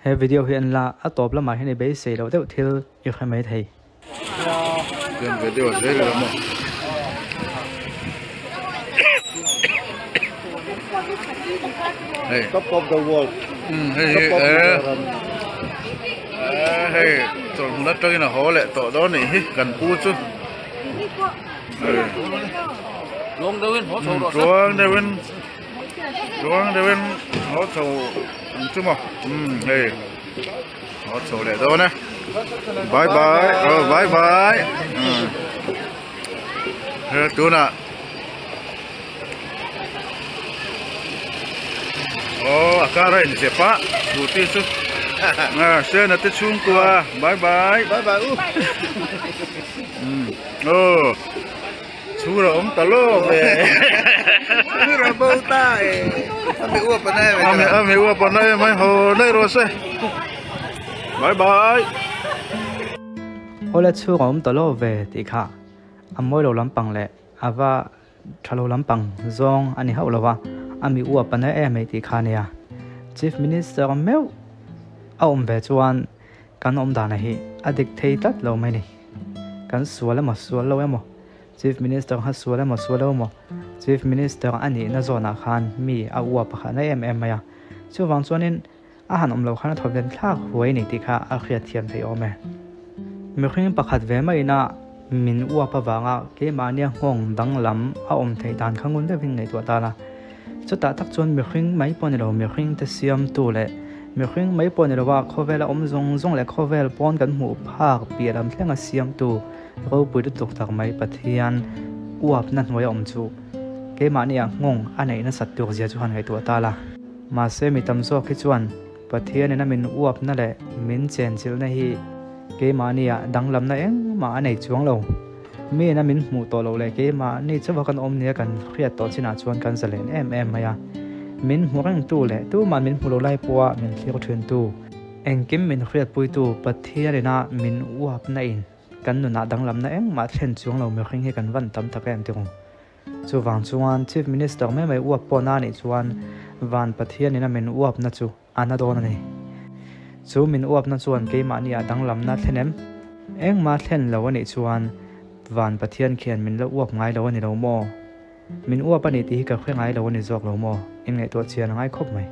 He video hi en la, a tawp lamah hian i beisei loh deuh thil i hre mai thei. Tiang video zel ila maw. Hei. Top of the world. Hei hi eh hei chawlhmun atangin a haw leh tawh dawn nih hi kan pu chu. Tluang deuhin haw chho rawh se. Tluang deuhin tluang deuhin haw chho ang chu maw. Hei. Haw chho leh dawn e. Bye bye. Oh bye bye. He tunah Oh a car a inzep a scooty chu Sena te chhungkua bye bye. Bye bye u. Oh chhur a awm ta lo ve. Chhur a bo ta e. A mi uap a na em mai. A mi uap a na em mai haw daih rawh se. Bye bye. Awle chhur a awm ta lo ve tih kha a mawi lo lampang leh a va tha lo lampang zawng a ni hauh lo va, a mi uap a na em mai tih kha a nia. Chief Minister meuh a awm ve chuan kan awm dana hi a dik thei tlat lo mai ni. Kan sual emaw sual lo emaw, Chief Minister kha sual emaw sual lo emaw, Chief Minister a nihna zawnah khan mi a uap a kha na em em mai a. Chuvang chuanin a han awm loh khan a thawp ven thlak huai ni tih kha a hriat thiam theih awm e. Mihring pakhat ve maina min uap avanga keimahnia nghawng danglam a awm theih dan kha ngun deuhin ngaihtuah ta la. Chutah tak chuan mihring mai pawh ni lo, mihring te siamtu leh mihring mai pawh ni lova khawvela awm zawng zawng leh khawvel pawn kan hmuh phak piah lam thlenga siamtu ropui lutuk tak mai Pathian uapna hnuaia awm chu keimahnia nghawng a neih nasat tur zia chu han ngaihtuah ta la. Mahse mi tam zawk hi chuan Pathianin a min uapna leh min chenchilhna hi keimahnia danglamna engmah a nei chuang lo. Miin a min hmuh tawh loh leh keimahni chauha kan awm nia kan hriat tawh chinah chuan kan zalen em em mai a. Min hmu rengtu leh tumah min hmu lo lai pawha min thlir thintu, engkim min hriatpuitu Pathianin a min uapna in kan nunah danglamna engmah thlen chuang lo mihring hi kan van tam tak em tirung. Chuvang chuan Chief Minister mai mai uap pawh na nih chuan Van Pathianin a min uapna chu a na dawn a ni. Chu min uapna chuan keimahni ah danglamna thlen em? Engmah thlen lo a nih chuan Van Pathian khian min la uap ngai lo a ni lo maw? Min uap a nih tih hi ka hre ngai lo a ni zawk lo maw? Inngaihtuah chian a ngai khawp mai.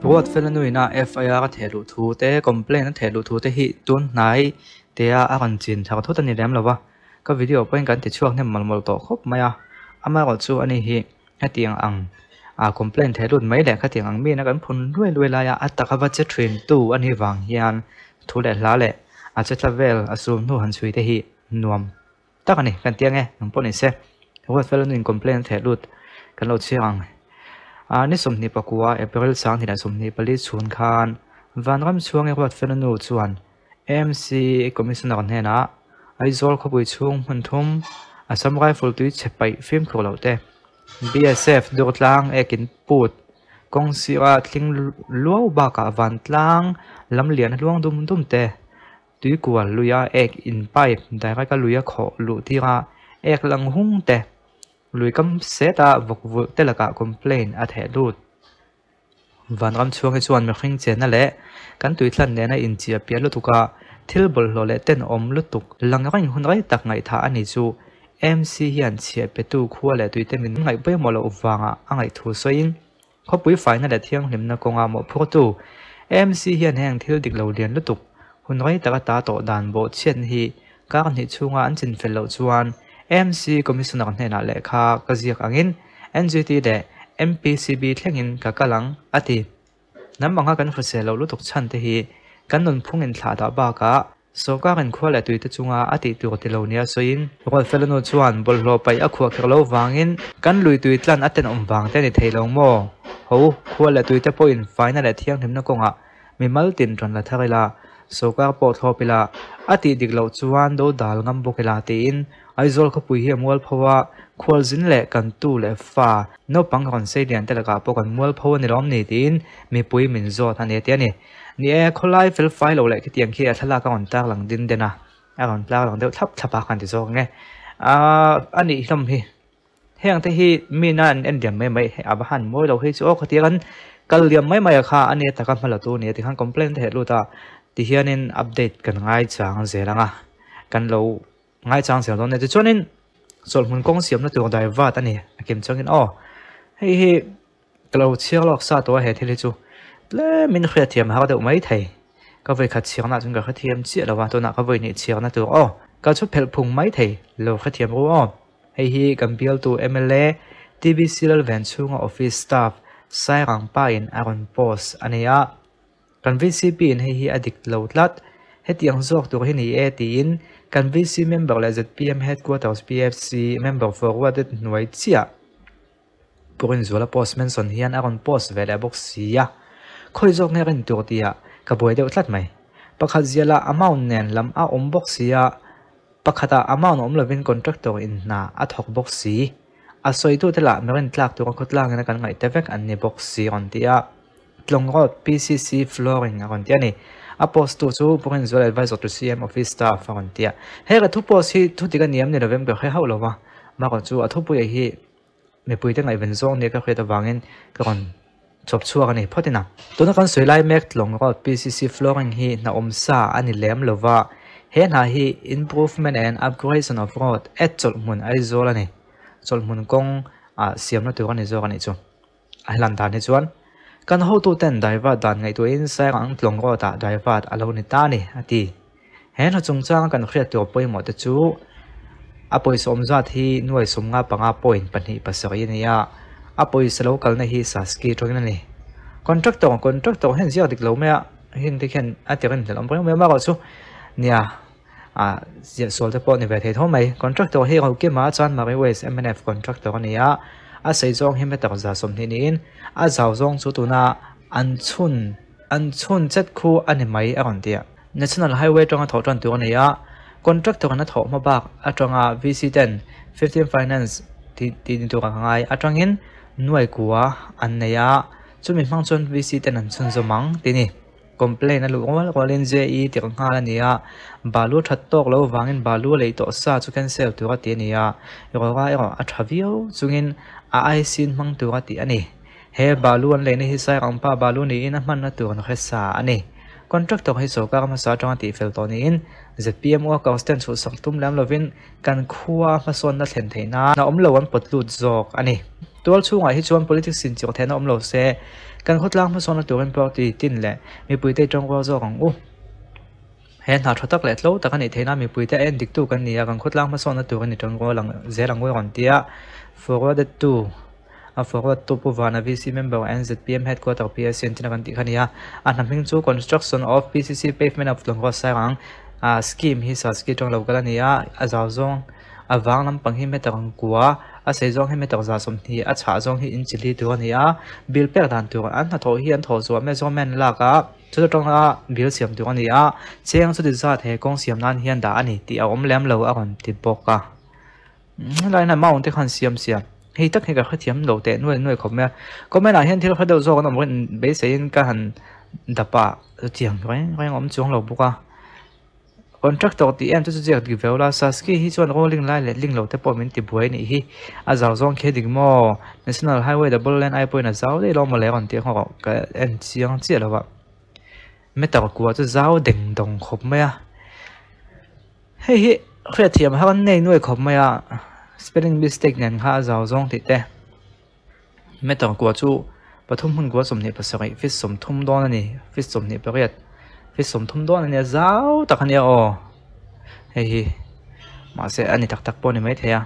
Ruat Fela nuina FIR a theh luh thu te, complaint a theh luh thu te hi tun hnai te a a rawn chin thar thut a ni lem lo va, ka video pawhin kan ti chhuak hnem mawlh mawlh tawh khawp mai a, amaherawh chu ani hi hetiang ang a complaint theh lut mai leh khatiang ang miin a kan phun luai luai lai a, a taka va che thin tu a nih vang hian thu leh hla leh a che tla vel a sum hnu han chhui te hi nuam Tak a ni, kan ti ange, nang pawh ni se. Ruat fel an in complain a theh lut kan lo chhiar ang. A ni 24 April 2024 chhun khan Vanram chhuangi Ruat fel nu chuan AMC Commissioner hnenah Aizawl khawpui chhung hmun thum Assam Rifle tui chhe paih fimkhur loh te, BSF Durtlang ekin put kawng sira thling luau bakah Vantlang lam lian a hluang dum dum te, Tuikual luia ek in pipe direct a luia khawh luh tir a, ek lang hung te, lui kam set a vawk vulh te lakah complaint a theh lut. Vanram chhuang hi chuan mihring chenna leh kan tuithlan nena inchiah piah lutuk a, thil bawlhhlawh leh tenawm lutuk lang reng hun rei tak ngaihthah a ni chu MC hian chhiah petu khua leh tuite min ngaih pawimawh loh vangah a ngaihthu sawiin Khawpui faina leh thianghlimna kawnga mawhphurtu AMC hian heng thil dik lo lian lutuk hun rei taka ta tawh dan bawhchhiatna hi kar hnih chhunga an chinfel loh chuan AMC Commissioner hnenah lehkha ka ziak angin NGT leh MPCB thlengin ka kal ang, a ti. Hnam anga kan hrisel loh lutuk chhan te hi kan nunphung inthlah dah bakah Sawrkarin khua leh tuite chunga a tih tur ti lo nia sawiin, Ruatfelanu chuan bawlhhlawh paih a khuah kher lo vangin kan lui tui tlan a tenawm vang te a ni thei lo maw? Ho, khua leh tuite pawhin faina leh thianghlimna kawngah mimal tin rawn la thar ila, sawrkar pawh thlawp ila, a tih dik loh chuan do dal ngam bawk ila tiin Aizawl khawpui hi a mualpho a, khualzin leh kan tu leh fa naupang rawn sei lian te lakah pawh kan mualpho a ni lawm ni tiin mipui min zawt a ni a ti a ni. Ni e, khawlai fel fai lo leh khitiang khi a thlalak a rawn tar lang din den a. A rawn tlar lang deuh thlap thlap a kan ti zawk ang e. Aaa a nih hlawm hi heng te hi mi na an en liam mai mai a va han mawi lo hi chu aw khatiang an kal liam mai mai a kha a nia taka hma la tu nia tikhan complaint te heh lut a tihianin update kan ngai chang zel ang a kan lo ngai chang zel dawn nia tichuanin chawlhhmun kawng siamna tur divert a ni a kim changin aw hei hi. Ka lo chhiar lawk sa tawh a he thil hi chu tlemin hriatthiam har deuh mai thei. Ka vawi khat chhiarna chuan ka hrethiam chiah lo a, tunah ka vawi hnih chhiarna tur aw. Ka chhu phelh phung mai thei lo hrethiam ru aw. Hei hi kan bialtu mla TBC Lalven chhunga office staff Sairangpa in a rawn post a ni a. Kan VCP in hei hi a dik lo tlat. Hetiang zawk tur hi ni e tiin kan VC member leh zpm headquarters PFC member forwarded hnuai chiah. Purinzuala post mention hian a rawn post ve leh bawk si a, khawi zawk nge rin tur tihah ka buai deuh tlat mai. Pakhat zialah amount nen lam a awm bawk si a, pakhatah amount awm lovin contractor in hna a thawk bawk si. A sawitute lah mi rintlak tura khawtlangin a kan ngaih te vek an ni bawk si rawn ti a, Tlawng Road PCC Flooring a rawn ti a ni. A post tu chu Purinzuala Advisor to CM Office Staff a rawn ti a. He ka thu post hi thu dik a ni em ni lovem ka hre hauh lo va, mahka chu a thupuia hi Mipuite ngaihven zawng nia ka hriat avangin ka rawn chawp chhuak a ni phawt in a. Tuna kan sawi lai mek Tlawng Road PCC flooring hi hna awm sa a ni lem lo va, he hna hi Improvement and Upgradation of Road at Chawlhhmun Aizawl a ni. Chawlhhmun kawng ah siamna tur a ni zawk a nih chu. A hlan dan hi chuan kan hotuten divert dan ngaihtuahin Sairang Tlawng Road ah divert a lo ni ta a ni, a ti. He hna chungchanga kan hriat tur pawimawh te chu a pawisa awm zat hi nuai 55 point 2 7 a ni a, a pawisa lo kalna hi Saski atangin a ni. Contractor Contractor hian ziak dik lo mai a, heng te khian a tir inhlelh awm reng mai a, amaherawhchu chu nia ah ziah sual te pawh ni ve thei tho mai. Contractor hi Rokima Chanmari West mnf Contractor a ni a, a sei zawng hi meter 20 niin a zau zawng chu tuna an chhun an chhun chet khu a ni mai a rawn ti a. National Highway atanga thawh tan tur a ni a, contractor in a thawh hma bak atanga VC ten 15 Finance tih tih ni tur a ngai atangin nuai kua an nei a, chumi hmang chuan VC ten an chhunzawm ang tih a ni. Complaint a luh rual rualin JE tirh nghal a ni a, balu that tawk lo vangin balu lei tawh sa chu cancel tur a ti a ni a, rawra erawh a tha viau chungin a IC hmang tur a tih a ni. He balu an leina hi Sairangpa balu niin a hmanna tur an hre sa a ni. Contractor hi sorkar hmasa atanga tihfel tawh niin zpm workers ten chhuhsak tum lem lovin kan khua hmasawnna thlen theih nan a awm lo an pawt lut zawk a ni. Tual chhungah hi chuan politics inchawh theihna awm lo se kan khawtlang hmasawnna turin party tin leh mipuite i tawngrual zawk ang u. He hna tha tak leh tlo tak a nih theihna mipuite a en diktu kan ni a, kan khawtlang hmasawnna turin i tawngrual ang zel ang u a rawn ti a, forwarded to. A forward tu Pu Vana VC member NZPM Headquarter PSC an tina kan tih kha a ni a. A hna hming chu Construction of PCC Pavement of Tlawng Road Sairang ah scheme hi Saski atang lo kal a ni a. A zau zawng a vang lampang hi meter ang kua a sei zawng hi meter 20 a chhah zawng hi inchi li tur a ni a. Bill pek dan tur an hnathawh hi an thawh zuah measurement lak a chuta tanga bill siam tur a ni a. Cheng chuti zat he kawng siam nan hian dah a ni tih a awm lem lo a rawn ti bawk a. Helai hian amount te khan siam siam hei tak hi ka hrethiam lo teh nuai nuai khawp mai a comment ah hian thil hre deuh zawk an awm rin beiseiin ka han dap a chutiang reng reng a awm chuang lo bawk a contractor tih em chu chu ziak dik ve la Saski hi chuan rolling lai leh ling lo te pawh min ti buai anih hi a zau zawng khi a dik maw national highway double lane ai pawhin a zau daih lo maw le a rawn tih ang erawh ka en chiang chiah lo a meter kua chu zau deng dawng khawp mai a. Hei hi hriatthiam har an nei nuai khawp mai a, spelling mistake nen kha a zau zawng tih te meter kua chu pathum hmun kua 27 feet 30 dawn a ni feet 28 feet 30 dawn a nia zau tak a nia aw hei hi mahse a ni tak tak pawh a ni maithei a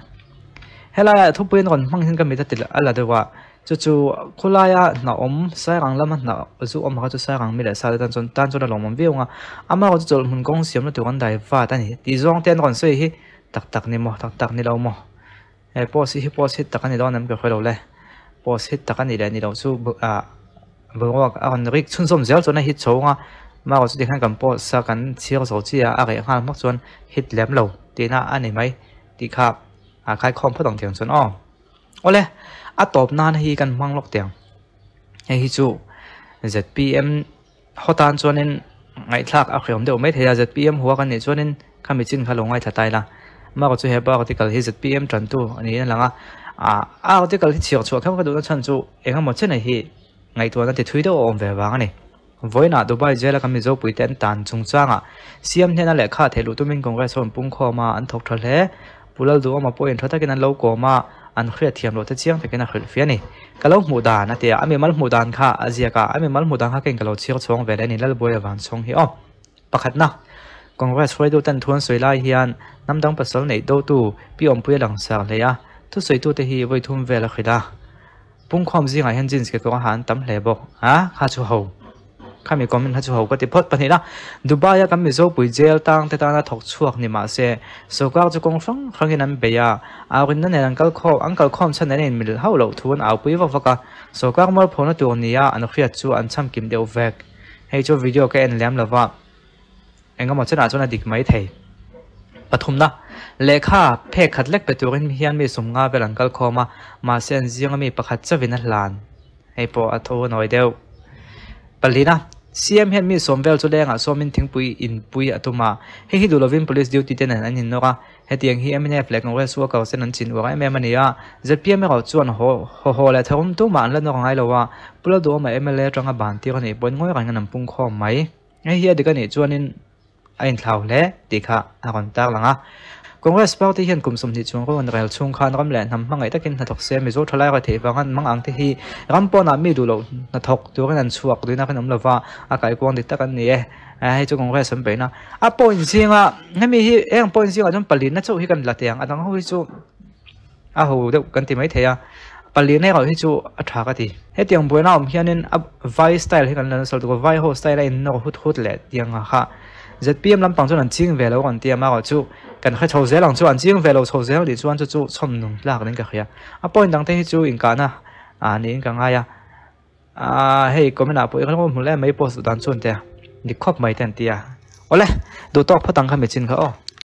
helaiah thupui an rawn hmang hian ka mit a ti a la deuh a. Chu chu khawlaia hna awm Sairang lama hna zu awm kha chu Sairang mi leh sa te tan chuan tan chuan a lawmawm viau ang a, amaherawh chu chawlhhmun kawng siamna tur an dai vat a ni tih zawng te an rawn sawi hi tak tak ni maw tak tak ni lo maw he post hi post hit tak a ni dawn em ka hre lo le post hit tak a nih leh ni loh chu ah boruak a rawn rik chhunzawm zel chuan a hit chho ang a amaherawh chu tikhian kan post a kan chhiar zo chiah a a reh nghal hmak chuan hit lem lo tihna a ni mai tih kha a khaikhawm phawt ang tiang chuan aw. Awle, a tawp nan hi kan hmang lawk tiang. Hei hi chu ZPM hawtan chuanin ngaihthlak a hreawm deuh mai thei a, ZPM hua kan nih chuanin Khami chin kha lo ngaithla ta ila. Amaherawh chu hepa article hi zpm tantu a niin a lang a, a article hi chhiar chhuah kher ka duhna chhan chu eng emaw chenah hi ngaihtuahna ti thui deuh a awm ve vang a ni. Vawiinah Dubai jail a kan Mizopuite an tan chungchangah CM hnena lehkha theih luh tumin Congress ho an pungkhawm a, an thawk tha hle. Pu Lalduhawma pawhin tha takin an lo kawm a, an hriat thiam loh te chiang takin a hrilh fia a ni. Ka lo hmuh dan a ti a, a mimal hmuh dan kha a ziak a, a mimal hmuh dan kha keiin ka lo chhiar chhuang ve leh a ni, Lalbuaia Vanchhawng hi aw. Pakhatna, Congress hruaituten thu an sawi lai hian hnam dang pasal neih dotu Pi Awmpuia langsar hle a, thusawitute hi vawi thum vel a hrilh a. Pungkhawm zingah hian jeans kekawng a ha an tam hle bawk a, kha chu ho. Khami comment kha chu ho ka ti phawt pahnih a. Dubai a kan Mizopui jail tang te tana thawk chhuak ni mah se, sawrkar chu kawng hrang hrangin an bei a, aurinna nen an kal khawm, an kal khawm chhan nen a inmilh hauh loh thu an aupui vak vak a, sawrkar mualphona tur nia an hriat chu an chham kim deuh vek. Hei chu video ka en lem lova, engemaw chenah chuan a dik mai thei. Pathumna, lehkha phek khat lek pe turin hian mi sum nga vel an kal khawm a, mahse an zinga mi pakhat chauhin a hlan. Hei pawh a tho a nawi deuh. Palina, CM hian mi sawm vel chu lengah sawmin thingpui inpui a tum a, hei hi duh lovin police duty te nen an innawk a, Hetiang hi mnf leh Congress workers ten an chin uar em em a ni a, zpm erawh chuan haw haw leh tharum tumah an la nawk ngai lo a, Pu Lalduhawma mla atanga ban tir a nih pawhin ngawi reng an an pung khawm mai. Hei hi a dik a nih chuanin a inthlau hle tih kha a rawn tarlang a. Congress party hian kum 20 chung rawn rel chhung khan ram leh hnam hmangaih takin hnathawk se Mizo thalai ra theih vanga an mang ang te hi ram pawnah mi duh loh hnathawk turin an chhuak duhna khan awm lova a kaikuang dik tak an ni e. Hei chu Congress an beihna a point zinga hemi hi eng point zingah chuan palina chauh hi kan la teh ang a dang ho hi chu a ho deuh kan ti maithei a palina erawh hi chu a tha ka ti hetiang buaina awm hianin a vai style hi kan la nasa lutuk a vai ho style a in nawr hut hut leh tiang ang kha zpm lampang chuan an ching ve lo an ti a amaherawh chu kan hre chho zel ang chu an ching ve lo chho zel tih chuan chu chu chhawm nung tlak niin ka hria a point dang te hi chu inkahna ah niin ka ngai a. Aaa hei comment ah pawh i rawn hmu leh mai post duh dan chuan te dik khawp mai te an ti a awle duh tawk phawt ang kha mechin kha aw.